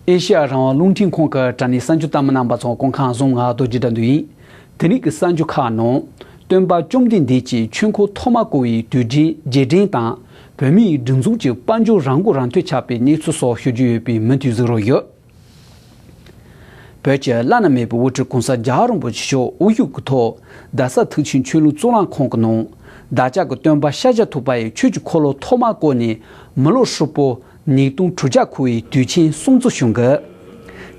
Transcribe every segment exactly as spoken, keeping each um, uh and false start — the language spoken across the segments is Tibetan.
ཨེ་ཤེ་ཡ་རང་དབང་རླུང་འཕྲིན་ཁང་གི་དྲ་བརྙན་གསར་འགྱུར་ལྟ་མི་རྣམ་པ་ཚོ་སྐུ་ཁམས་བཟང་། ང་རྡོ་རྗེ་དགྲ་འདུལ་ཡིན། དེ་རིང་གི་གསར་འགྱུར་ཁག་ནང་། སྟོན་པ་བཅོམ་ལྡན་འདས་ཀྱི་ཆོས་འཁོར་ཐོག་མ་བསྐོར་བའི་དུས་དྲན་རྗེས་དྲན་དང་། བོད་མིའི་སྒྲིག་འཛུགས་ཀྱི་དཔལ་འབྱོར་རང་མགོ་རང་ཐོན་ཆགས་པའི་གནས་ཚུལ་སོགས་ཞུ་རྒྱུ་ཡོད་པས་མུ་མཐུད་གཟིགས་རོགས་ཞུ། བོད་ཀྱི་བླ་ན་མེད་པའི་དབུ་ཁྲིད་གོང་ས་རྒྱལ་བ་རིན་པོ་ཆེ་མཆོག་དབུ་བཞུགས་ཀྱི་ཐོག་རྡ་ས་ཐེག་ཆེན་ཆོས་ལུགས་གཙུག་ལག་ཁང་གི་ནང་། བདག་ཅག་གི་སྟོན་པ་ཤཱཀྱ་ཐུབ་པ་ཡི་ཆོས་ཀྱི་འཁོར་ལོ་ཐོག་མ་བསྐོར་ནས་མི་ལོ་ཧྲིལ་པོ་ཉིས་སྟོང་དྲུག་བརྒྱ་འཁོར་བའི་དུས་ཆེན་སྲུང་བརྩི་ཞུ་གི།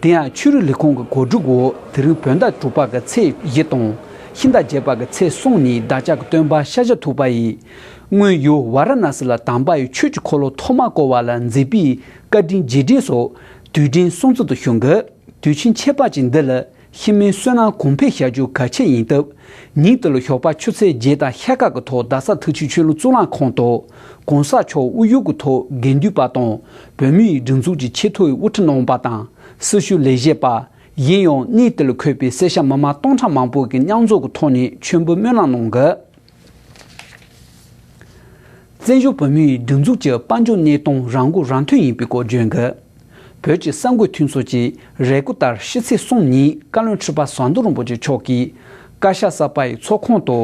དེ་ཡང་ཆོས་རིག་ལས་ཁུངས་ཀྱི་གོ་སྒྲིག་འོག་དེ་རིང་བོད་ཟླ་དྲུག་པ་གི་ཚེས་བཞི་དང་། ཕྱི་ཟླ་བརྒྱད་པ་གི་ཚེས་གསུམ་ཉིན་བདག་ཅག་གི་སྟོན་པ་ཤཱཀྱ་ཐུབ་པ་ཡིས། སྔོན་ཡུལ་ཝཱ་ར་ཎ་སི་ལ་དམ་པ་ཡི་ཆོས་ཀྱི་འཁོར་ལོ་ཐོག་མ་བསྐོར་བ་ལ་མཛད་པའི་བཀའ་དྲིན་རྗེས་དྲན་སོགས་དུས་དྲན་སྲུང་བརྩི་དུ་ཞུ་གི། དུས་ཆེན་ཁྱད་པར་ཅན་འདི་ལ་ཤི་རྨས་བསོད་ནམས་གོང་འཕེལ་བྱ་རྒྱུ་གལ་ཆེ་ཡིན་སྟབས། ཉིན་དེ་ལ་ཞོགས་པ་ཆུ་ཚོད་བརྒྱད་དང་ཕྱེད་ཀ་གི་ཐོག་རྡ་ས་ཐེག་ཆེན་ཆོས་ལུགས་གཙུག་ལག་ཁང་དུ། གོང་ས་མཆོག་དབུ་བཞུགས་ཀྱི་ཐོག་དགེ་འདུན་པ་དང་བོད་མིའི་སྒྲིག་འཛུགས་ཀྱི་ཆེས་མཐོའི་དབུ་ཁྲིད་རྣམ་པ་དང་། སྲི་ཞུ་ལས་བྱེད་པ། གཞན་ཡང་གནས་དེ་ལ་འཁོད་པའི་སེར་སྐྱ་མི་མང་སྟོང་ཕྲག་མང་པོ་གིས་མཉམ་འཛོམས་ཀྱི་ཐོག་ནས་མཆོད་འབུལ་སྨོན་ལམ་གནང་གི། བཙན་བྱོལ་བོད་མིའི་སྒྲིག་འཛུགས་ཀྱི་དཔལ་འབྱོར་གནས་སྟངས་རང་མགོ་རང་ཐོན་ཡིན་པའི་སྐོར་བརྗོད་འགོད། བོད་ཀྱི་གསར་འགོད་མཐུན་ཚོགས་ཀྱིས་རེ་སྐུལ་ལྟར་ཕྱི་ཚེས་གསུམ་ཉིན་བཀའ་བློན་ཁྲི་པ་ཟམ་གདོང་རིན་པོ་ཆེ་མཆོག་གིས་བཀའ་ཤག་གསར་པ་ཡི་ཚོགས་ཁང་དུ་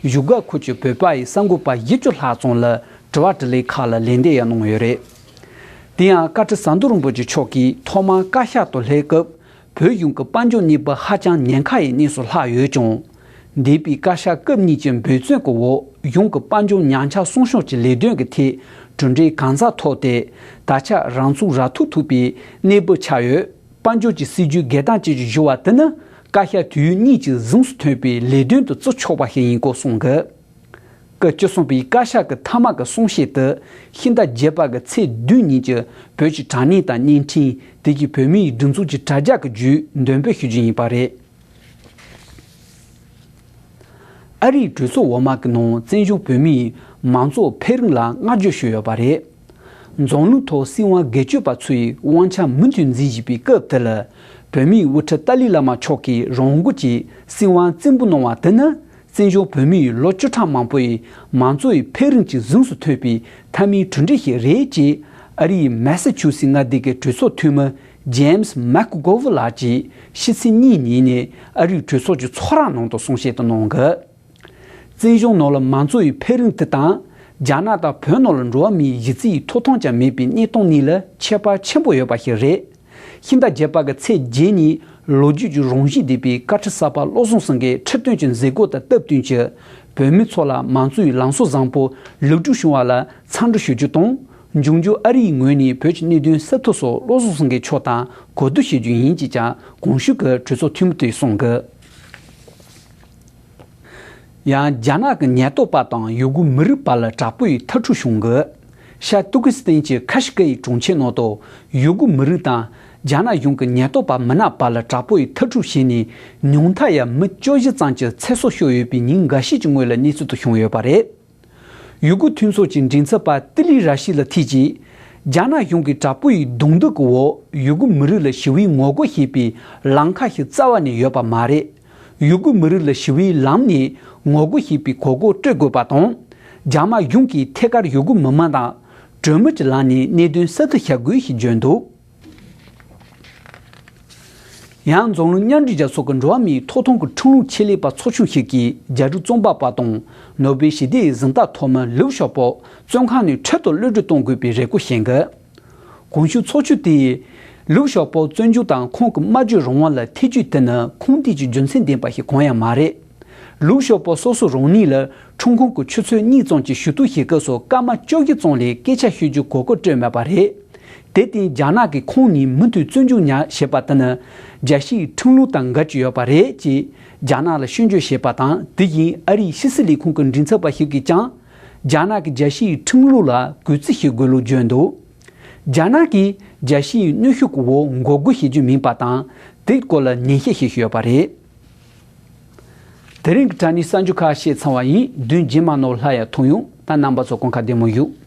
བཞུགས་སྒར་ཁུལ་གྱི་བོད་པ་ཡི་གསར་འགོད་པ་བཞི་བཅུ་ལྷག་ཙམ་ལ་དྲི་བ་དྲིས་ལན་ཁག་ལ་ལན་འདེབས་ཡང་གནང་ཡོད་རེད། དེ་ཡང་བཀའ་ཁྲི་ཟམ་གདོང་རིན་པོ་ཆེ་མཆོག་གིས་ཐོག་མར་བཀའ་ཤག་ཏུ་སླེབས་སྐབས། བོད་གཞུང་གི་དཔལ་འབྱོར་གནས་བབ་ཧ་ཅང་ཉེན་ཁ་ཡི་གནས་སུ་ལྷག་ཡོད་ཀྱང་། འདས་པའི་བཀའ་ཤག་སྐབས་གཉིས་ཀྱི་འབད་བརྩོན་གྱི་འོག་གཞུང་གི་དཔལ་འབྱོར་ཉམས་ཆག་སྲུང་སྐྱོབ་ཀྱི་ལས་དོན་གྱི་ཐད་གྲུབ་འབྲས་གང་ཟག་ཐོབ་སྟེ། ད་ཆ་རང་ཚུགས་ར་ཐུག་ཐུབ་པའི་གནས་བབ་ཆགས་ཡོད། དཔལ་འབྱོར་གྱི་སྲིད་ཇུས་འགལ་ཟླ་བཅས་ཀྱི་བཞུར་བ་དེ་ནི་བཀའ་ཤག་དུས་ཡུན་གཉིས་ཀྱི་གཟེངས་སུ་ཐོན་པའི་ལས་དོན་དུ་བརྩི་ཆོག་པ་ཞིག་ཡིན་སྐོར་གསུངས་འདུག། སྐབས་བཅུ་གསུམ་པའི་བཀའ་ཤག་གི་མཐའ་མ་གི་གསུང་བཤད་དུ་ཕྱི་ཟླ་བརྒྱད་པ་གི་ཚེས་བདུན་ཉིན་གྱི་བོད་ཀྱི་དྲ་བརྙན་དང་བརྙན་འཕྲིན་དེ་གའི་བོད་མིའི་སྒྲིག་འཛུགས་ཀྱི་དྲ་རྒྱ་གི་བརྒྱུད་འདོན་སྤེལ་ཞུ་རྒྱུ་ཡིན་པ་རེད། ཨ་རིའི་གྲོས་ཚོགས་འོག་མ་གི་ནང་བཙན་བྱོལ་བོད་མིའི་མང་གཙོ་འཕེལ་རིམ་ལ་བསྔགས་བརྗོད་ཞུས་ཡོད་པ་རེད། འཛམ་གླིང་ཐོག་སྲིད་དབང་སྒེར་གཅོད་པ་ཚོའི་དབང་ཆ་མུ་མཐུད་འཛིན་བཞིན་པའི་སྐབས་དེ་ལ། བོད་མིའི་དབུ་ཁྲིད་ཏཱ་ལའི་བླ་མ་མཆོག་གིས་རང་འགུལ་གྱིས་སྲིད་དབང་བཙན་པོ་གནང་བ་དེ་ནི། བཙན་བྱོལ་བོད་མིའི་ལོ་བཅུ་ཕྲག་མང་པོའི་མང་གཙོའི་འཕེལ་རིམ་གྱི་གཟེངས་སུ་ཐོན་པའི་མཐའ་མའི་གྲུབ་འབྲས་ཤིག་རེད་ཅེས། ཨ་རིའི་མེ་སི་ཆུ་སི་མངའ་སྡེ་གི་གྲོས་ཚོགས་འཐུས་མི་ཇེམ་སི་མེག་གྷོ་ཝེལ་ལགས་ཀྱིས་ཕྱི་ཚེས་གཉིས་ཉིན་ནས་ཨ་རིའི་གྲོས་ཚོགས་ཀྱི་ཚོགས་ར་ནང་དུ་གསུང་བཤད་དུ་གནང་གི། བཙན་བྱོལ་ནང་ལ་མང་གཙོའི་འཕེལ་རིམ་དེ་དང་། རྒྱ་ནག་དང་བོད་ནང་ལ་འགྲོ་བ་མིའི་གཞི་རྩའི་ཐོབ་ཐང་ཀྱང་མེད་པའི་གནས་སྟངས་གཉིས་ལ་ཁྱད་པར་ཆེན་པོ་ཡོད་པ་ཞིག་རེད། ཕྱི་ཟླ་བརྒྱད་པ་གི་ཚེས་བརྒྱད་ཉིན་ལོ་རྒྱུས་ཀྱི་རང་བཞིན་ལྡན་པའི་བཀའ་ཁྲི་གསར་པ་བློ་བཟང་སེང་གེའི་ཁྲི་སྟོན་གྱི་མཛད་སྒོ་དང་སྟབས་བསྟུན་གྱིས། བོད་མི་ཚོ་ལ་མང་གཙོའི་ལམ་སྲོལ་བཟང་པོ་ལེགས་གྲུབ་བྱུང་བ་ལ་འཚམས་འདྲི་ཞུ་རྒྱུ་དང་། འབྱུང་འགྱུར་ཨ་རིའི་ངོས་ནས་བོད་ཀྱི་གནད་དོན་སེལ་ཐབས་སོགས་བློ་བཟང་སེང་གེ་མཆོག་དང་གོ་བསྡུར་བྱེད་རྒྱུ་ཡིན་ཅེས་ཀྱང་གོང་ཞུས་ཀྱི་གྲོས་ཚོགས་འཐུས་མི་དེས་གསུངས་ཀྱི། ཡང་རྒྱ་ནག་གི་ཉེན་རྟོག་པ་དང་ཡུ་གུར་མི་རིགས་བར་ལ་དྲག་པོའི་འཐབ་འཁྲུག་བྱུང་གི། ཤར་ཏུར་ཀི་སི་ཐན་གྱི་ཁ་ཤི་ཀ་ཡི་གྲོང་ཁྱེར་ནང་དུ་ཡུ་གུར་མི་རིགས་དང་རྒྱ་ནག་གཞུང་གི་ཉེན་རྟོག་པ་མི་སྣ་བར་ལ་དྲག་པོའི་འཐབ་འཁྲུག་བྱས་ནས། ཉུང་མཐའ་ཡང་མི་བཅུ་བཞི་ཙམ་གྱི་ཚེ་སྲོག་ཤོར་ཡོད་པའི་ཉིན་འགའ་ཤས་ཀྱི་སྔོན་ལ་གནས་ཚུལ་དེ་བྱུང་ཡོད་པ་རེད། ཡུ་གུར་མཐུན་ཚོགས་ཀྱི་མགྲིན་ཚབ་པ་ཏི་ལི་ར་ཤི་ལ་ཐི་ཅིས། རྒྱ་ནག་གཞུང་གི་དྲག་པོའི་རྡུང་རྡེག་གི་འོག་ཡུ་གུར་མི་རིགས་ལ་ཞི་བའི་ངོ་རྒོལ་བྱེད་པའི་ལམ་ཁ་ཞིག་རྩ་བ་ནས་ཡོད་པ་མ་རེད། ཡུ་གུར་མི་རིགས་ལ་ཞི་བའི་ལམ་ནས་ངོ་རྒོལ་བྱེད་པའི་གོ་སྐབས་སྤྲོད་དགོས་པ་དང་། རྒྱ་དམར་གཞུང་གིས་ཐད་ཀར་ཡུ་གུར་མི་མང་དང་གྲོས་མོལ་གྱི་ལམ་ནས་གནད་དོན་གསལ་ཐག་བྱ་དགོས་ཞེས་བརྗོད་འདུག། ཡང་འཛམ་གླིང་མཉམ་འབྲེལ་རྒྱལ་ཚོགས་ཀྱི་འགྲོ་བ་མིའི་ཐོབ་ཐང་གི་ཁྲིམས་ལུགས་ཆེད་ལས་པ་ཚོགས་ཆུང་ཞིག་གིས་རྒྱ་རིགས་རྩོམ་པ་པ་དང་ནོ་བེལ་ཞི་བདེའི་གཟེངས་རྟགས་ཐོབ་མི་ལིའུ་ཞའོ་པོ་བཙོན་ཁང་ནས་འཕྲལ་དུ་གློད་གྲོལ་གཏོང་དགོས་པའི་རེ་སྐུལ་བྱེད་འགོད། གོང་ཞུས་ཚོགས་ཆུང་དེས་ལིའུ་ཞའོ་པོ་བཙོན་འཇུག་དང་ཁོང་གི་སྨྲ་བརྗོད་རང་དབང་ལ་ཐེ་བྱུས་དེ་ནི་ཁུངས་ལྡན་གྱི་རྒྱུ་མཚན་ལྡན་པ་ཞིག་གང་ཡང་མ་རེད། ལིའུ་ཞའོ་པོ་སོ་སོ་རང་ཉིད་ལ་ཁྲིམས་ཁང་གིས་ཆུ་ཚོད་གཉིས་ཙམ་གྱི་ཞུ་གཏུག་བྱེད་སྐབས་སུ་སྐར་མ་བཅུ་བཞི་ཙམ་ལས་སྐད་ཆ་ཤོད་རྒྱུའི་གོ་སྐབས་སྤྲོད་མེད་པ་རེད། དེར་བརྟེན་རྒྱ་ནག་གིས་ཁོང་ཉིད་མུ་མཐུད་བཙོན་འཇུག་ཉར་བྱས་པ་དེ་ནི་རྒྱལ་སྤྱིའི་ཁྲིམས་ལུགས་དང་འགལ་གྱི་ཡོད་པ་རེད་ཅེས་རྒྱ་ནག་ལ་སྐྱོན་བརྗོད་བྱས་པ་དང་། དེ་བཞིན་ཨ་རིའི་ཕྱི་སྲིད་ལས་ཁུངས་ཀྱི་མགྲིན་ཚབ་པ་ཞིག་གིས་ཀྱང་རྒྱ་ནག་གིས་རྒྱལ་སྤྱིའི་ཁྲིམས་ལུགས་ལ་གུས་བརྩི་བྱེད་དགོས་ལུགས་བརྗོད་འདུག། རྒྱ་ནག་གིས་རྒྱལ་སྤྱིའི་གནོན་ཤུགས་ཀྱི་འོག་འགོག་རྒོལ་བྱེད་རྒྱུ་མིན་པ་དང་། དེའི་སྐོར་ལ་ཉན་བཤད་བྱེད་བཞིན་ཡོད་པ་རེད། དེ་རིང་གི་དྲ་བརྙན་གསར་འགྱུར་ཁག་བཤད་ཚར་བ་ཡིན། མདུན་རྗེས་མ་ནོར་ལྷ་ཡང་ཐོན་ཡོང་། ད་རྣམ་པ་ཚོ་སྐུ་ཁམས་བདེ་མོ་བཞུགས།